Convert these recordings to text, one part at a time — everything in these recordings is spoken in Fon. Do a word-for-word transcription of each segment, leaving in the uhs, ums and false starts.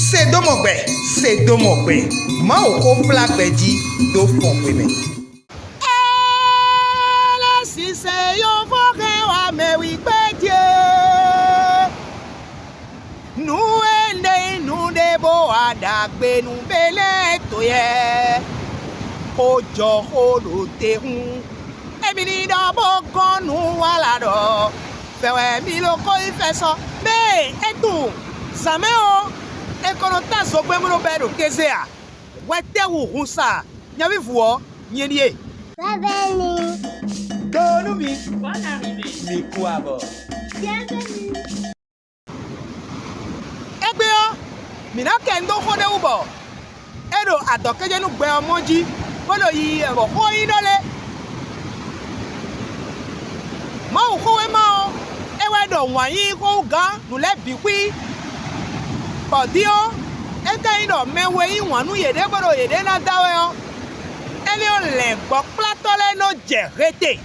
Se dó mɔ gbɛ, se dó mɔ gbɛ, Mawu xó kplá gbɛ jí dó fɔn xwemɛ. Ée lɛ́ sinsɛn yovó hɛn wá mɛ wǐ gbé ce, nǔ énɛ́ nyí nǔɖé bó wá ɖagbe nú Beléto yɛ, xó jɔ xó ɖo te hún. Émí ní ɖɔ bó gɔ́n nǔ wala ɖɔ fɛ wɛ mi ɖo xó yi fɛ sɔ. Mɛ e é tunwun zǎn mɛ ɔ́, è ko nɔ tá zogbɛ́n bó nɔ bɛ́ ɖo kéze a? Hwɛtɛ́wú hun sa nyavívu ɔ́, nyɛ ɖíe. Vɛvɛ ni. Donu mi. Bɔn arrivé. Mi kú abɔ. Bienvenue. Égbé ɔ́, mǐ ná kɛ nǔ dó xó ɖé wú bɔ é ɖo adɔ̌kéjé nú gbɛ ɔ́ mɔ jí, bó ɖo yiyi wɛ bɔ xó ɔ́ nyí ɖɔ lé. Mawuxówéma ɔ́, é wɛ ɖɔ wǎn yíyí xó wú gǎn nǔ lɛ́ɛ bǐ xwí, bɔ din ɔ́, é ka nyí ɖɔ mɛ we yí wǎn nú yěɖée bó ɖo yěɖée ná da wɛ ɔ́, énɛ́ ɔ́, lɛ̌ngbɔ́kplátɔ́ lɛ́ɛ nɔ jɛ hete,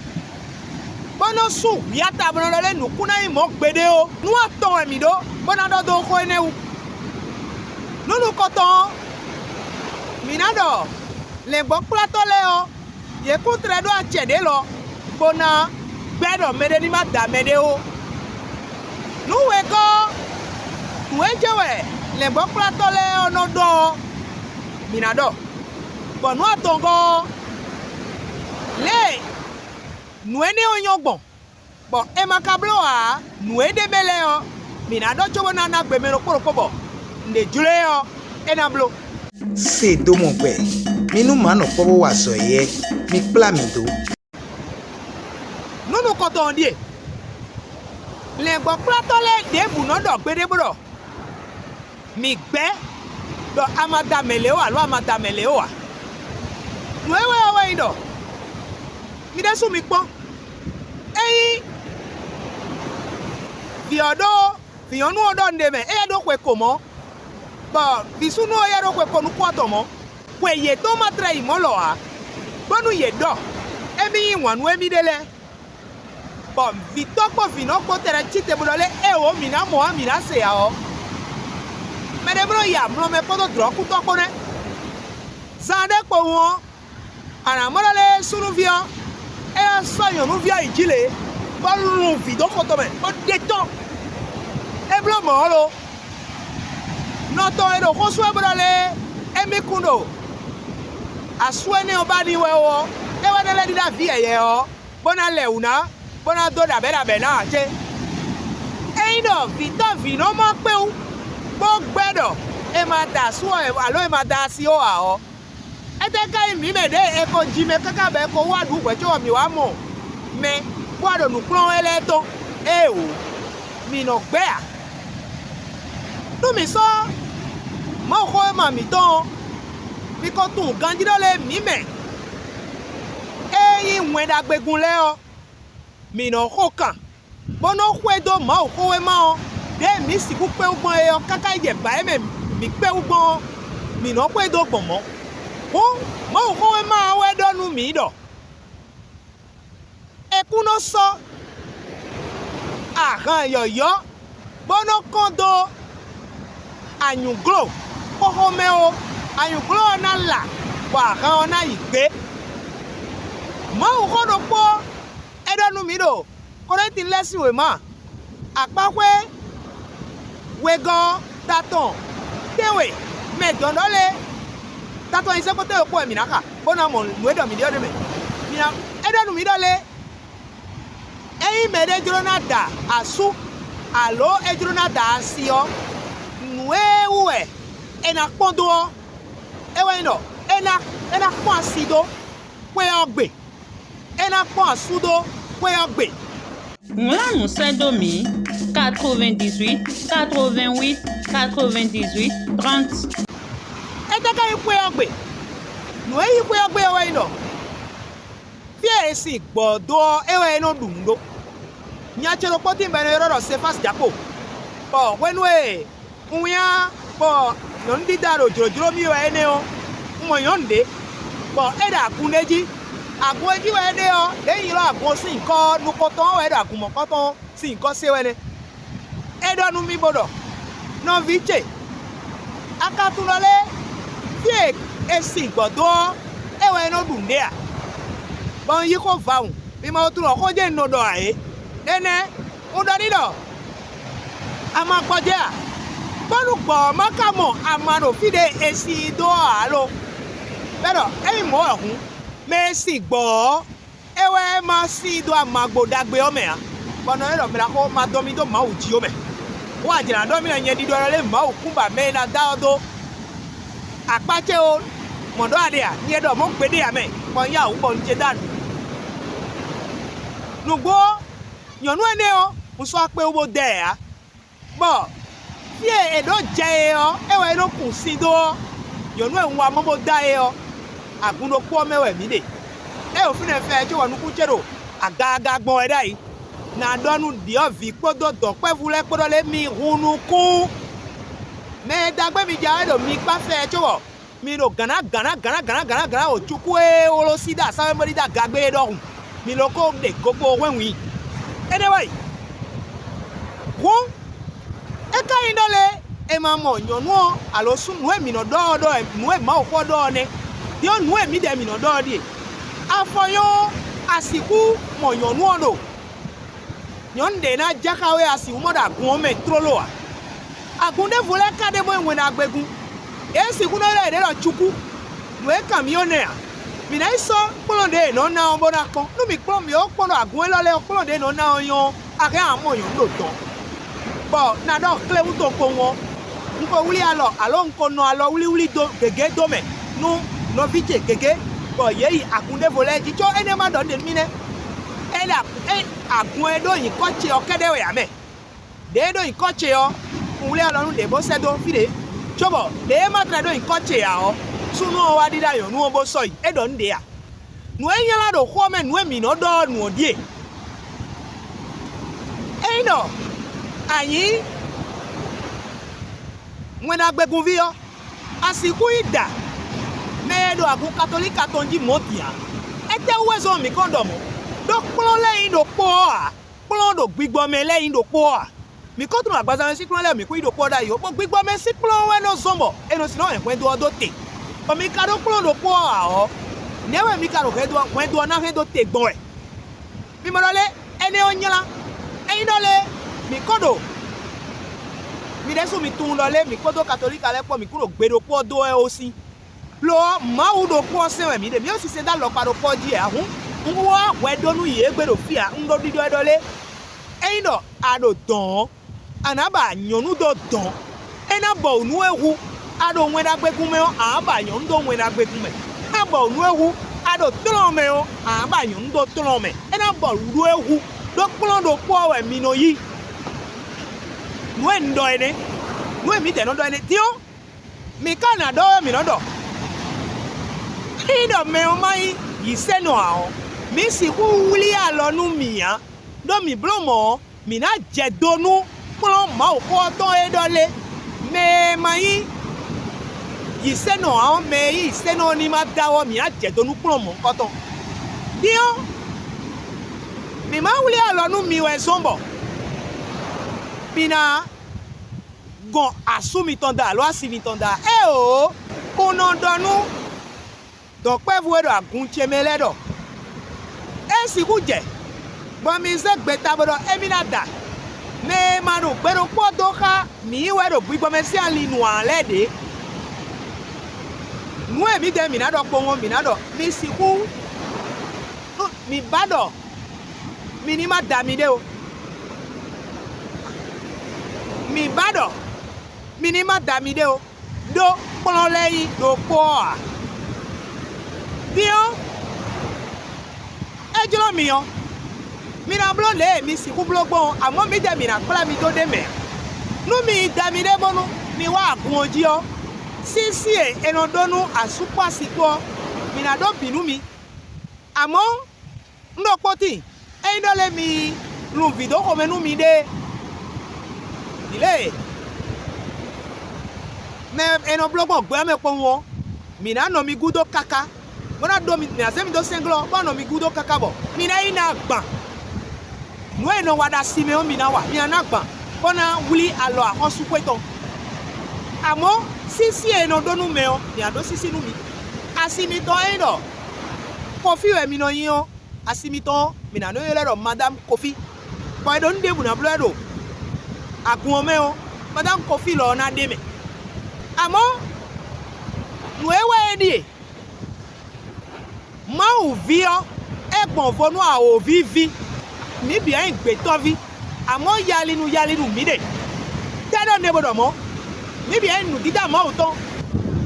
bó nɔ́ sú hwǐ ata bó nɔ́ ɖɔ lé nǔkún ná nyí mɔ̌ gbeɖé ó. Nú atɔn wɛ mǐ ɖó, bó ná ɖɔ dó xó énɛ́ wú. Nǔ nukɔntɔn ɔ́, mǐ ná ɖɔ lɛ̌ngbɔ́kplátɔ́ lɛ́ɛ ɔ́, yě kún tlɛ ɖó acɛ ɖě lɔ, bó ná gbɛ́ ɖɔ mɛɖé ní ma da mɛɖé ó. Nǔ wegɔ́ ɔ́, nǔ e jɛ wɛ lɛ̌ngbɔ́kplátɔ́ lɛ́ɛ ɔ́ nɔ ɖɔ ɔ́, mǐ ná ɖɔ, bɔ nǔ atɔngɔ́ ɔ́, lě e nǔ énɛ́ ɔ́ nyɔ́ gbɔn, bɔ è ma ka bló ǎ nǔ e ɖ'é mɛ lɛ́ɛ ɔ́, mǐ ná ɖɔ cóbó ná ná gbe mɛ ɖokpó ɖokpó bɔ nǔɖé jló ɛ ɔ́, é ná bló. Se dó mɔ gbɛ, mi nú mǎ nɔ kpɔ́ bó wa azɔ̌ éyɛ́, mi kplá mǐ dó. Nǔ nukɔntɔn ɔ́ ɖíe: lɛ̌ngbɔ́kplátɔ́ lɛ́ɛ ɖěbǔ nɔ ɖɔ gbeɖé bó ɖɔ: Mǐ gbɛ́ ɖɔ a ma da mɛ lě ó alo a ma da mɛ lě ó ǎ. Nǔ e wɛ ɔ́ wɛ nyí ɖɔ: mi ɖésú mi kpɔ́n, ényí vǐ ɔ́ ɖó vǐ nyɔ̌nu ɔ́ ɖɔ nǔɖé mɛ, éyɛ́ ɖó xwe ko mɔ̌, bɔ vǐ súnnu ɔ́ yɛ ɖó xwe ko nukún atɔn mɔ̌, xwe yětɔn ma tlɛ yi mɔ̌ lɔ ǎ, bónú yě ɖɔ émí yí wǎn nú émí ɖé lɛ́ɛ, bɔ vǐtɔ́ kpó vǐnɔ kpó tɛnɛ cí te bó ɖɔ lé éeǒ mǐ ná mɔ ǎ, mǐ ná se ǎ ɔ́, mɛ ɖé bló yi amlɔ mɛ kpódó dlɔ̌kútɔ́ kpó nɛ́. Zan ɖé kpowun ɔ́, a nǎ mɔ ɖɔ lé súnnuví ɔ́, é ná sɔ́ nyɔ̌nuví ɔ́ yi jǐ lě, bó lun vǐ dó xo tɔn mɛ, bó ɖe tɔ́n. É bló mɔ̌ ɔ́ lo? Nɔ tɔn e ɖo xó sú wɛ bó ɖɔ lé émí kún ɖo asú énɛ́ ɔ́ ba n'i wɛ ó ɔ́, é wɛ ná lɛ́ ɖíɖá vǐ yɛ̌yɛ́ ɔ́, bó ná lɛ wǔ ná, bó ná dó ɖabɛ̌ ɖabɛ̌ ná ǎ cé? Ényí ɖɔ vǐtɔ́ vǐnɔ ma kpé wú, bó gbɛ́ ɖɔ è ma da asú ɔ́ alo è ma da asi ó ǎ ɔ́, étɛ́ ka nyí mǐ mɛ ɖěe è ko ji mɛ káká bɔ è ko wá ɖu hwɛ̌ cóbɔ mǐ wá mɔ mɛ bó wá ɖo nǔ kplɔ́n wɛ lɛ́ɛ tɔn? Éeǒ, mǐ nɔ gbɛ́ ǎ. Nú mǐ sɔ́ Mawuxówéma mǐtɔn ɔ́, mi ko tunwun ganjí ɖɔ lé mǐ mɛ e nyí Wɛn Ɖagbe gun lɛ́ɛ ɔ́, mǐ nɔ xo kan, bó nɔ́ xwedó Mawuxówéma ɔ́, ɖěe mǐ sixú kpé wú gbɔn é ɔ́ káká yi jɛ bǎ e mɛ mǐ kpé wú gbɔn ɔ́, mǐ nɔ xwedó gbɔn mɔ̌. Hǔn, Mawuxówéma ɔ́ wɛ ɖɔ nú mǐ ɖɔ: È kún nɔ sɔ́ ahan yɔ̌yɔ́ bó nɔ́ kɔn dó anyǔglo xóxó mɛ ó, anyǔglo ɔ́ ná la, bɔ ahan ɔ́ ná yi gbě. Mawuxó ɖokpó ɔ́, é ɖɔ nú mǐ ɖo Kolɛ́nti lɛ́ɛ sín wěma, akpáxwé wegɔ́ ɔ́, ta tɔn tɛ́nwe mɛ dɔ̌n ɖɔ lé, ta tɔn nyi sɛ́kpɔ́ tɛ́nwe kpó wɛ mǐ ná xa, bó ná mɔ nǔ e ɖɔ mǐ ɖe ɔ́ ɖ'é mɛ. Mǐ ná, é ɖɔ nú mǐ ɖɔ lé: Ényí mɛɖé jló ná da asú, alǒ é jló ná da asi ɔ́, nǔ e wú wɛ è nǎ kpɔ́n dó ɔ́, é wɛ nyí ɖɔ é ná é ná kpɔ́n asi dó xwé ɔ́ gbe; é ná kpɔ́n asú dó xwé ɔ́ gbe. Wlán nǔ sɛ́ dó mǐ: quatre-vingt-dix-huit quatre-vingt-huit quatre-vingt-dix-huit trente. Étɛ́ ka nyí xwé ɔ́ gbe? Nǔ e nyí xwé ɔ́ gbe ɔ́ wɛ nyí ɖɔ fí e è sin gbɔ̌ dó ɔ́, é wɛ é nɔ ɖu nǔ ɖó. Nya ce ɖokpó tíin bɔ è nɔ ylɔ́ ɖɔ Sefási Jakpo, bɔ hwenu e un wlán bɔ nyɔ̌nu dídá ɖo jlǒjló mì wɛ énɛ́ ɔ́, un mɔ nyɔ̌nu ɖě, bɔ é ɖo agun ɖé jí. Agun e jí wɛ é ɖe ɔ́, lě e un ylɔ́ agun ɔ́ sín nyǐkɔ ɔ́, nukɔntɔn ɔ́ wɛ é ɖo agun mɔ̌kɔntɔn sín nyǐkɔ se wɛ nɛ́. É ɖɔ nú mì bó ɖɔ: Nɔví ce, A ka tunwun ɖɔ lé, fí e è sin gbɔ̌ dó ɔ́, é wɛ é nɔ ɖu nǔɖé a? Bɔ un yí xó vawun, mi ma ko tunwun ɖɔ xó jɛ́n un nɔ ɖɔ ǎ é. Énɛ́, un ɖɔ n'i ɖɔ a ma gbɔjɛ́ a? Bónú gbɔ̌ ɔ́ ma ka mɔ ama ɖo fí ɖě è sin i dó ɔ́ ǎ lo? Bɔ é ɖɔ ényí mɔ̌ wɛ hǔn, mɛ e sin gbɔ̌ ɔ́, é wɛ ma sin i dó amagbo ɖagbe ɔ́ mɛ ǎ, bɔ nɔ é ɖɔ mɛ ɖaxó ma dɔn mì dó Mawu jí ó mɛ. Wá jlǎ ɖɔ mì wɛ nyɛ ɖiɖɔ lɔ lé Mawu kún ba mɛ e ná dá ɔ́ dó akpá ce ó. Mɔ̌ ɖɔ a ɖe a? Nyɛ ɖɔ mɔ̌ gbeɖé ǎ mɛ, bɔ un yá wǔ bɔ un ce dó anu. Nǔgbó ɔ́, nyɔ̌nu énɛ́ ɔ́, un sɔ́ akpé wú bó dá ɛ ǎ, bɔ fí e è ɖǒ jɛ e ɔ́, é wɛ é nɔ kun sin dó ɔ́, nyɔ̌nu e un wa mɔ bó dá é ɔ́, agun ɖokpó ɔ́ mɛ wɛ mǐ ɖe. É ɖo fínɛ́ fɛ cóbɔ nukún ce ɖo agaaga gbɔn wɛ ɖ'ayǐ. Nǎ ɖɔ nú ɖyɔ̌vǐ kpódó dɔ̌nkpɛvú lɛ́ɛ kpó ɖɔ lé mi hun nukún. Mɛ e dagbe mi ja wɛ ɖo mi kpá fɛ cóbɔ mi ɖo gǎnná gǎnná gǎnná gǎnná gǎnná gǎnná o cukú e wló sí ɖo asánwé bó ɖi ɖo agagbe é ɖɔhun, mi lo ko ɖe gogo hwɛ́nwǐ. Énɛ́ wɛ hǔn, é ka nyí ɖɔ lé è ma mɔ nyɔ̌nu ɔ́ alo sú nǔ e mǐ nɔ ɖɔ ɔ́ ɖɔ wɛ nǔ e Mawuxó ɔ́ ɖɔ ɔ́ nɛ́. Din ɔ́, nǔ e mǐdɛɛ mǐ nɔ ɖɔ ɔ́ ɖíe: afɔ nyɔ́ ɔ́, a sixú mɔ nyɔ̌nu ɔ́ ɖo nyɔ̌nu ɖě ná jɛ xá we a sixú mɔ ɖo agun ɔ́ mɛ tlóló ǎ. Agun ɖěvo lɛ́ɛ ka ɖe bó nyí wɛnɖagbegun; yě sixú nɔ ylɔ́ yěɖée ɖɔ cukú. Nǔ e kan mǐ ɔ́ nɛ́ ǎ. Mǐ ná yi sɔ́ kplɔ́n ɖě è nɔ ná ɔ́ bó ná kpɔ́n. Nú mǐ kplɔ́n mǐ ó kpɔ́n ɖɔ agun élɔ́ lɛ́ɛ ɔ́, kplɔ́n ɖě è nɔ ná ɔ́ nyɔ́ ɔ́, a hɛn a mɔ nyɔ̌nu ɖo dɔ̌n, bɔ ná ɖɔ xlé wú tɔn kpowun ɔ́, un ko wlí alɔ alo un ko nɔ alɔ wlíwlí dó gěgé dó mɛ nú nɔví ce gěgé, bɔ yě yi agun ɖěvo lɛ́ɛ jí, có énɛ́ ma ɖɔ nú mì nɛ́. É ɖo agun e ɖó nyǐkɔ ce ɔ́ kɛ́ɖɛ́ wɛ ǎ mɛ. Đěe ɖó nyǐkɔ ce ɔ́, un wlí alɔ nú ɖě bó sɛ́ dó fí ɖě, cóbɔ ɖěe ma tlɛ ɖó nyǐkɔ ce ǎ ɔ́, súnnu ɔ́ wá ɖíɖá nyɔ̌nu ɔ́ bó sɔ́ yi; é ɖɔ nú ɖě ǎ. Nǔ e nylá ɖo xó ɔ́ mɛ nǔ e mǐ nɔ ɖɔ ɔ́, nǔ ɔ́ ɖíe: ényí ɖɔ a nyǐ Wɛn Ɖagbegunví ɔ́, a sixú yi da mɛ e ɖo agun katolíka tɔn jí mɔ̌ din ǎ. Étɛ́wú wɛ zɔ́n mǐ kɔn ɖɔ mɔ̌? Ɖó kplɔ́n lɛ́ɛ nyí ɖokpó ɔ́ ǎ; kplɔ́n ɖo gbigbɔ mɛ lɛ́ɛ nyí ɖokpó ɔ́ ǎ. Mǐ ko tunwun agbaza mɛ sín kplɔ́n lɛ́ɛ mǐ kú nyí ɖokpó ɔ́ ɖ'ayǐ ó, bɔ gbigbɔ mɛ sín kplɔ́n wɛ nɔ zɔ́n bɔ è nɔ sixú hɛn hwɛndo ɔ́ dó te. Bɔ mi ka ɖó kplɔ́n ɖokpó ɔ́ ǎ ɔ́, nɛ̌ wɛ mi ka ɖo hwɛndo ɔ́ hwɛndo ɔ́ ná hɛn dó te gbɔn wɛ? Mi ma ɖɔ lé, énɛ́ ɔ́ nylá. Ényí ɖɔ lé, mǐ ko ɖo mi ɖésú mi tunwun ɖɔ lé mǐ kpódó katolíka lɛ́ɛ kpó mǐ kú ɖo gbe ɖokpó ɔ́ dó wɛ ó sín. Lo ɔ́, Mawu ɖokpó ɔ́ sɛn wɛ mǐ ɖe; mǐ ɖo sinsɛn dó alɔkpa ɖokpó ɔ́ jí ǎ. Hǔn, un wá hwɛ ɖó nú yě gbe ɖo fí ǎ; un ɖo ɖiɖɔ wɛ ɖɔ lé, ényí ɖɔ a ɖo dɔ̌n ɔ́, a nǎ ba nyɔ̌nu dó dɔ̌n. É ná bɔ wǔ nú é hú a ɖo Wɛn Ɖagbegun mɛ ɔ́, a nǎ ba nyɔ̌nu dó Wɛn Ɖagbegun mɛ. É ná bɔ wǔ nú é hú a ɖo tlɔ́n mɛ ɔ́, a nǎ ba nyɔ̌nu dó tlɔ́n mɛ. É ná bɔ wǔ nú é hú ɖó kplɔ́n ɖokpó ɔ́ wɛ mi nɔ yí. Nǔ e un ɖɔ é nɛ́; nǔ e mǐdɛɛ nɔ ɖɔ é nɛ́. Din ɔ́, mǐ ka ná ɖɔ wɛ mǐ nɔ ɖɔ. Ényí ɖɔ mɛ ɔ́ ma nyí yǐsénɔ ǎ ɔ́, mǐ sixú wlí alɔ nú mì ǎ, ɖó mǐ bló mɔ̌ ɔ́, mǐ ná jɛ do nú kplɔ́n Mawuxó ɔ́ tɔn e ɖɔ lé: mɛ e ma nyí yǐsénɔ ǎ ɔ́, mɛ e nyí yǐsénɔ ɔ́ ní ma dó awɔ́; mǐ ná jɛ do nú kplɔ́n mɔ̌hunkɔtɔn. Din ɔ́, mǐ ma wlí alɔ nú mi wɛ zɔ́n bɔ mi ná gɔn asú mitɔn da alo asi mitɔn da. Éeǒ, un nɔ ɖɔ nú dɔ̌nkpɛvú e ɖo agun ce mɛ lɛ́ɛ ɖɔ: é sixú jɛ, bɔ mi zé gbeta bó ɖɔ émí ná da. Mɛ e ma ɖo gbe ɖokpó dó xá mǐ wɛ ɖo gbigbɔ mɛ sín ali nǔ ǎ lɛ́ɛ ɖě. Nǔ e mǐdɛɛ mǐ ná ɖɔ kpowun ɔ́, mǐ ná ɖɔ: mi sixú, mǐ ba ɖɔ mi ní ma da miɖée ó. Mǐ ba ɖɔ mi ní ma da miɖée ó, ɖó kplɔ́n lɛ́ɛ nyí ɖokpó ɔ́ ǎ. Din ɔ́, é jló mi ɔ́, mi ná bló lě e mi sixú bló gbɔn ɔ́, amɔ̌ mǐdɛɛ mǐ ná kplá mi dó ɖ'é mɛ ǎ. Nú mi yi da miɖée bónú mi wá agun ɔ́ jí ɔ́, sísí e è nɔ ɖó nú asú kpó asi kpó ɔ́, mǐ ná ɖó bǐ nú mi. Amɔ̌, un ɖokpó tíin, ényí ɖɔ lé mi lun vǐ dó xomɛ nú miɖée. Vǐ lě e mɛ è nɔ bló gbɔn gbɛ ɔ́ mɛ kpowun ɔ́, mǐ ná nɔ mi gúdo káká, bó ná ɖó mi, mǐ ná zé mi dó sɛ́nglɔ́, bó ná nɔ mi gúdo káká bɔ mi ná yi ná agban. Nǔ e è nɔ wa ɖo asi mɛ ɔ́, mi ná wa; mi ná ná agban, bó ná wlí alɔ axɔ́súxwé tɔn. Amɔ̌, sísí e è nɔ ɖó nú mɛ ɔ́, mǐ ná ɖó sísí nú mi. Asi mitɔn e nyí ɖɔ Kofi wɛ mi nɔ nyí ɔ́, asi mitɔn ɔ́, mǐ ná nɔ ylɔ́ ɖɔ Madámu Kofi, bɔ è ɖo nǔ ɖěbǔ ná bló wɛ ɖo agun ɔ́ mɛ ɔ́, Madámu Kofi lɔ ɔ́ ná ɖe mɛ. Amɔ̌, nǔ e wɛ é ɖíe: Mawu ví ɔ́, é gbɔn vo nú awǒvi ví. Mǐ bǐ wɛ nyí gbětɔ́ví, amɔ̌ yalinu yalinu mǐ ɖe. Tɛ́ ɖɔ un ɖe bó ɖɔ mɔ̌? Mǐ bǐ wɛ nyí nǔdídá Mawu tɔn.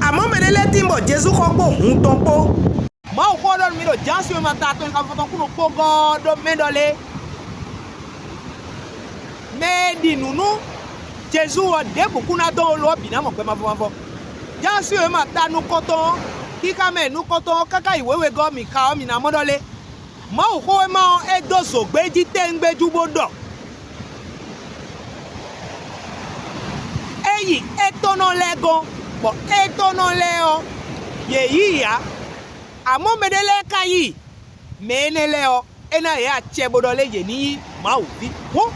Amɔ̌ mɛɖé lɛ́ɛ tín bɔ Jezu xɔ kpó hun tɔn kpó. Mawuxó ɔ́ ɖɔ nú mì ɖo Jǎan sín wěma ta atɔn xixɔ afɔtɔn kú ɖokpó gɔ́ ɔ́ ɖó mɛ ɖɔ lé: Mɛ e ɖi nǔ nú Jezu ɔ́ ɖěbǔ kún ná dɔn ó, lo ɔ́ bǐ ná mɔ gbɛ mavɔ mavɔ. Jǎan sín wěma ta nukɔntɔn ɔ́, xixa mɛ nukɔntɔn ɔ́ káká yi wěwegɔ́ mǐ xa ɔ́, mǐ ná mɔ ɖɔ lé: Mawuxówéma ɔ́, é dó zǒgbé jí tɛ́ngbéjú bó ɖɔ: É yi étɔ́nɔ lɛ́ɛ gɔ́n, bɔ étɔ́nɔ lɛ́ɛ ɔ́, yě yí i ǎ. Amɔ̌ mɛɖé lɛ́ɛ ka yí i. Mɛ énɛ́ lɛ́ɛ ɔ́, é ná yě acɛ bó ɖɔ lé yě ní nyí Mawu ví. Hǔn,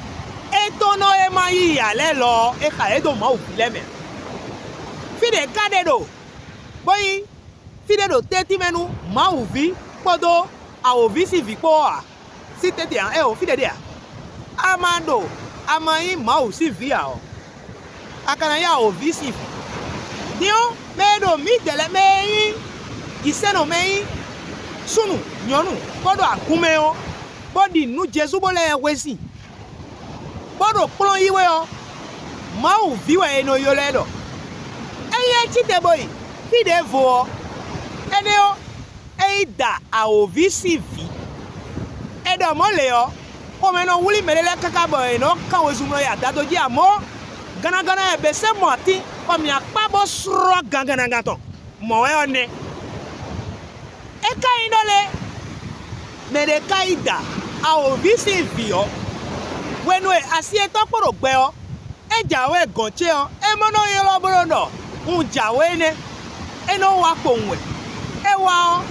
étɔ́nɔ e ma yí i ǎ lɛ́ɛ lɔ ɔ́, è xa yě dó Mawu ví lɛ́ɛ mɛ ǎ. Fí ɖě ka ɖe ɖo, bó nyí fí ɖé ɖo tɛ́ntin mɛ nú Mawu ví kpódó awǒvi sín vǐ kpó ɔ́ ǎ. Sí tɛ́ntin ǎ, é o fí ɖé ɖe ǎ. A ma ɖo a ma nyí Mawu sín vǐ ǎ ɔ́, a ka ná nyí awǒvi sín vǐ. Din ɔ́, mɛ e ɖo mǐdɛɛ lɛ́ɛ mɛ e nyí jǐsɛ́nɔ mɛ e nyí súnnu nyɔ̌nu bó ɖo agun mɛ ɔ́, bó ɖi nǔ Jezu bó lɛ́ɛ hwe sin, bó ɖo kplɔ́n yí wɛ ɔ́, Mawu ví wɛ è nɔ ylɔ́ ɛ ɖɔ. Ényí é cí te bo yi fí ɖěvo ɔ́, énɛ́ ɔ́, é yi da awǒvi sín vǐ. È ɖɔ mɔ̌ lě ɔ́, xomɛ nɔ wlí mɛɖé lɛ́ɛ káká bɔ è nɔ́ kán wezun mlɔ yi adado jí, amɔ̌, gannaganna wɛ bě sɛ́ mɔ atín, bɔ mǐ akpá bó slɔ́ gangannagan tɔn. Mɔ̌ wɛ ɔ́ nɛ́. É ka nyí ɖɔ lé, mɛ ɖé ka yi da awǒvi sín vǐ ɔ́, hwenu e asi yětɔn kpo ɖo gbɛ ɔ́, é jǎwe gɔ̌n ce ɔ́, é mɔ nɔ ylɔ́ bó nɔ ɖɔ: Un jǎwe nɛ́; é nɔ wá kpowun wɛ. É wá ɔ́,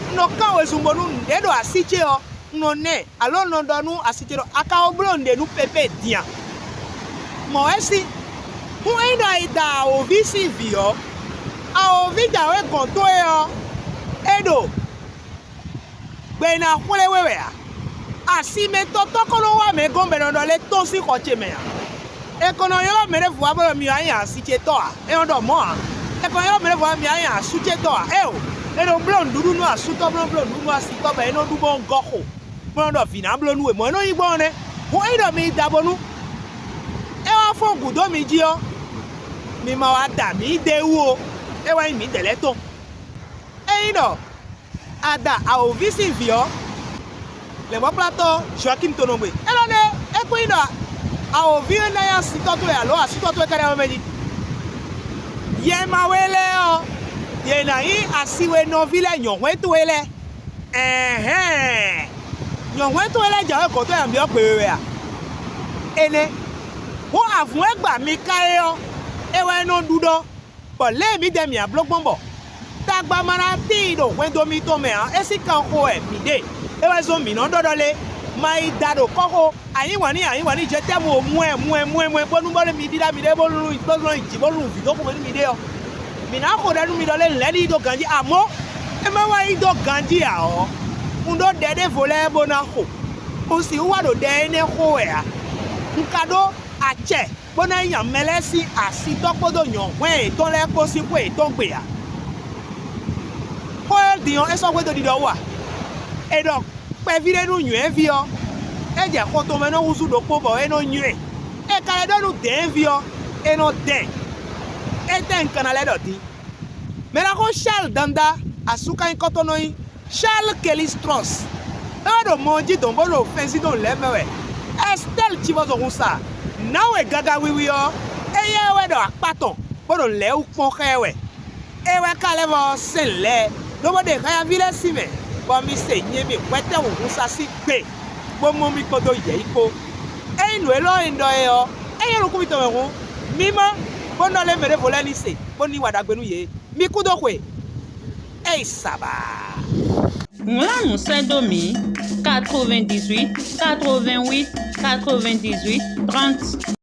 un nɔ kán wezun bónú nǔɖé ɖo así ce ɔ́, un nɔ ná ɛ, alǒ un nɔ ɖɔ nú así ce ɖɔ: A ka ko bló nǔɖé nú Pépée din a? Mɔ̌ wɛ sí. Hǔn ényí ɖɔ è da awǒvi sín vǐ ɔ́, awǒvi jǎwe gɔ̌n towe ɔ́, é ɖo gbe e ná xwlé we wɛ ǎ. Asimɛtɔ́ tɔ́ ko nɔ wá mɛ gɔ́n bɔ è nɔ ɖɔ lé tɔ́n sín xɔ ce mɛ ǎ. È ko nɔ ylɔ́ mɛ ɖěvo wá bó ɖɔ mi wá nyi asi ce tɔ́ ǎ; é nɔ ɖɔ mɔ̌ ǎ. È ko nɔ ylɔ́ mɛ ɖěvo wá mi wá nyi asú ce tɔ́ ǎ. Éeǒ, è nɔ bló nǔɖuɖu nú asútɔ́, bó nɔ bló nǔɖuɖu nú asitɔ́, bɔ é nɔ ɖu bó nɔ gɔ́ xo, bó nɔ ɖɔ vǐ ná bló nú we. Mɔ̌ é nɔ nyí gbɔn ɔ́ nɛ́. Hǔn ényí ɖɔ mi yi da bónú é wá fɔ́n gǔdo mi jí ɔ́, mi ma wá da mǐ yi d'é wú ó; é wɛ nyí mǐdɛɛ lɛ́ɛ tɔn. Ényí ɖɔ a da awǒvi sín vǐ ɔ́, lɛ̌ngbɔ́kplátɔ́ Joakim to nɔ gbe. É nɔ ɖe é kún nyí ɖɔ awǒvi e ná nyí asitɔ́ towe alo asútɔ́ towe ka ɖo mɛ jí. Yɛ ma we lɛ́ɛ ɔ́, yě ná nyí asiwe nɔví lɛ́ɛ nyɔ̌hwɛ́n towe lɛ́ɛ. Ɛ̌hɛn! Nyɔ̌hwɛ́n towe lɛ́ɛ jǎwe gɔ̌n towe amyɔ gbe we wɛ a? Énɛ́. Hǔn avǔn e gba mi ka é ɔ́, é wɛ é nɔ ɖu ɖɔ, bɔ lě e mǐdɛɛ mǐ bló gbɔn bɔ tagba ma ná tíin ɖo hwendo mitɔn mɛ ǎ, é sín kan xo wɛ mǐ ɖe. É wɛ zɔ́n mǐ nɔ ɖɔ ɖɔ lé: Ma yi da ɖo kɔ́xo, ayǐ wǎn n'i, ayǐ wǎn n'i, je t'aime o, mɔɛ, mɔɛ, mɔɛ, mɔɛ, bónú bó lé mi ɖíɖá miɖée bó lún bó lɔn yi jǐ bó lun vǐ dó xomɛ nú miɖée ɔ́, mǐ ná xo ɖɛ nú mi ɖɔ lé lɛ̌ ní yi dó ganjí. Amɔ̌, é má wá yi dó ganjí ǎ ɔ́, un ɖó ɖɛ ɖěvo lɛ́ɛ bó ná xo. Un sixú wá ɖo ɖɛ énɛ́ xo wɛ ǎ. Un ka ɖó acɛ bó ná nya mɛ lɛ́ɛ sín asitɔ́ kpódó nyɔ̌hwɛ́n yětɔn lɛ́ɛ kpó sín xwé yětɔn gbe ǎ. Xó e din ɔ́, é sɔ́ xwedó ɖiɖɔ wú a? È ɖɔ kpɛví ɖé nú nywɛ̌vi ɔ́, é jɛ xɔ tɔn mɛ nɔ húzú ɖokpó bɔ é nɔ nywɛ́. È ka lɛ́ ɖɔ nú dɛ̌nví ɔ́, é nɔ dɛn. Étɛ́ un ka ná lɛ́ ɖɔ din? Mɛɖaxó Charles Danda, asú ka nyí kɔ́tɔ́nɔ nyí. Charles Kelly Strauss, é wɛ ɖo mɔ ɔ́ jí dɔn bó ɖo fɛnzídɔn lɛ̌ mɛ wɛ. Ɛstɛ́li cí bó zɔn hun sa. Nǎwe gaga wiwi ɔ́, éyɛ́ wɛ ɖɔ akpá tɔn, bó ɖo lɛ̌ wú kpɔ́n xá ɛ wɛ. É wɛ ka lɛ́ vɔ sɛ́n lɛ̌, lobo ɖe hannyaví lɛ́ɛ sín mɛ, bɔ mi se nyɛ mi hwɛtɛ́ wǔhúnsa sín gbe, bó mɔ mì kpódó yɛ̌yi kpó. Ényí nǔ élɔ́ e un ɖɔ é ɔ́, é nyɔ́ nukún mitɔn mɛ hǔn, mi má, bó nɔ lé mɛ ɖěvo lɛ́ɛ ní se, bó ní wa ɖagbe nú yě. Mi kú dó xwe. Ey sabaa! Wlán nǔ sɛ́ dó mǐ: quatre-vingt-dix-huit, quatre-vingt-huit, quatre-vingt-dix-huit, trente.